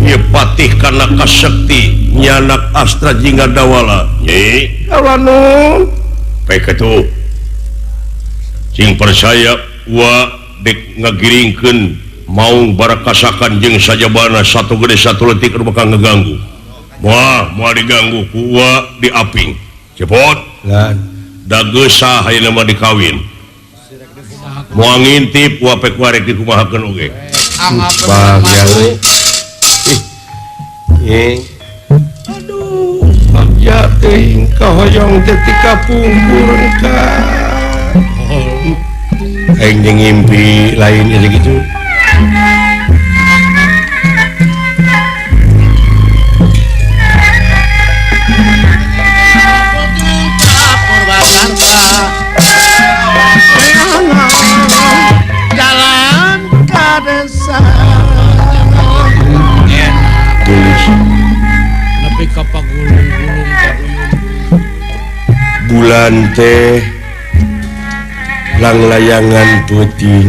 Ieu patih kana kasekti nyanak Astra Jingga Dawala. Nyi, kaula nun. Pek atuh. Cing percaya wa dek ngagiringkeun maung barakasakan jeung sajabana satu gede satu letik bakal ngeganggu. Wah, moal diganggu ku wa diaping. Cepot. Da geusah ayeuna mah dikawin. Moal ngintip wa pek warek dikumahakeun oge. Bagja euy. Aduh, bagja teuing kahoyong teh ti kapungkur ka. Aing jeung ngimpi lain aja gitu. Jalan ka desa. Nepi ka pagulung-gulung ka uyun. Bulan teh langlayangan peuting.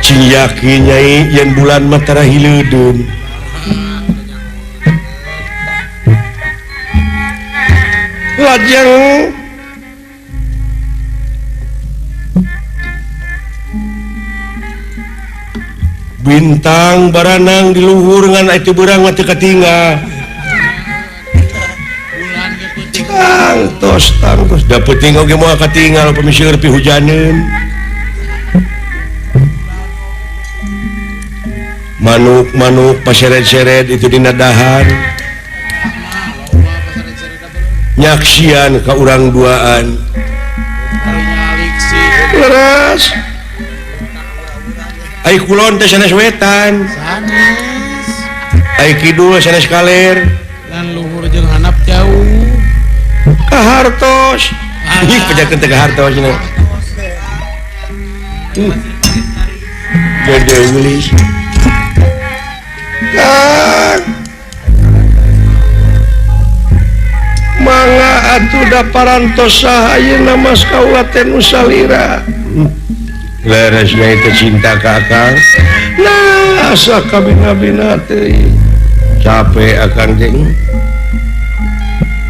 Cing yakin nyai yen bulan mah tara hileudun. Lajeng bintang baranang di luhur ngan itu beurang mah teu katinggal. Tangtos tangtos da peuting oge moal katinggal upami seueur pihujaneun. Manuk-manuk paseret-seret itu dina dahar. Nyaksian ka urang duaan. Leres. Ai kulon teh sanes wetan. Sanes. Ai kidul sanes kaler. Lan luhur jeung handap jauh. Ka hartos. Ih pejakeun teh ka hartos cenah. Gede geulis. Kang. Mangga atuh da parantos saha ayeuna mas kaula teh nu salira. Leresnya itu cinta ka akang. Nah, asa kabina-bina teh. Capek akang jeung.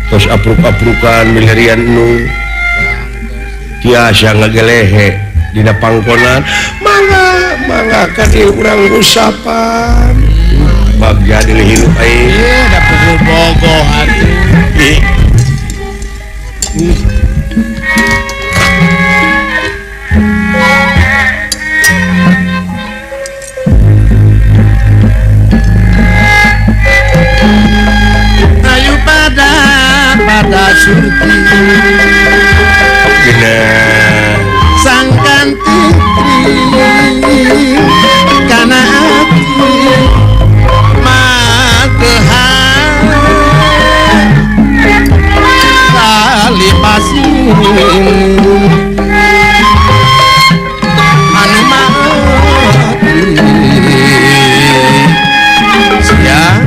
Tos apruk-aprukan milarian nu. Tiasa ngagelehe dina pangkonan. Mangga, mangga ka dieu urang usapan. Bagja dihirup aing. Ieu da pukul bogoh atuh. Ayu pada pada surti geunah sangkan titri kana ati matehan tali pasir anu mati siang.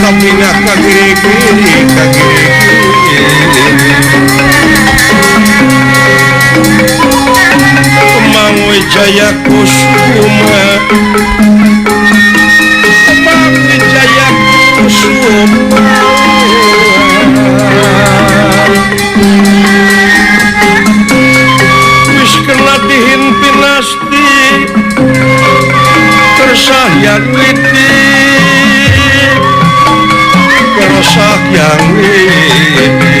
Kapingah ka kiri-kiri ka kiri-kiri Kemang Wijaya Kusuma Kemang Wijaya Kusuma Wis kena dihimpinasti Kersah yang witi Kersah yang witi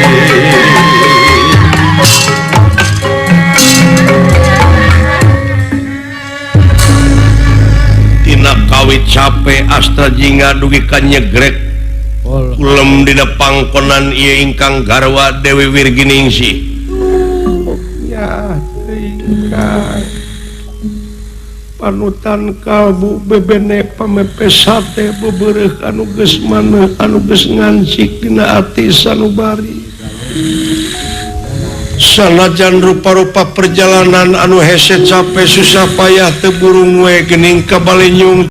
Tina kawit capek Astra Jingga dugi ka nyegrek kulem dina pangkonan ieu ingkang garwa Dewi Wirginingsih. Ya tingkah panutan kalbu bebene pamepe sate bebereuh anu geus maneuh anu geus ngancik dina ati sanubari. Sanajan rupa-rupa perjalanan anu hese capek susah payah teu burung we geuning kabalinyung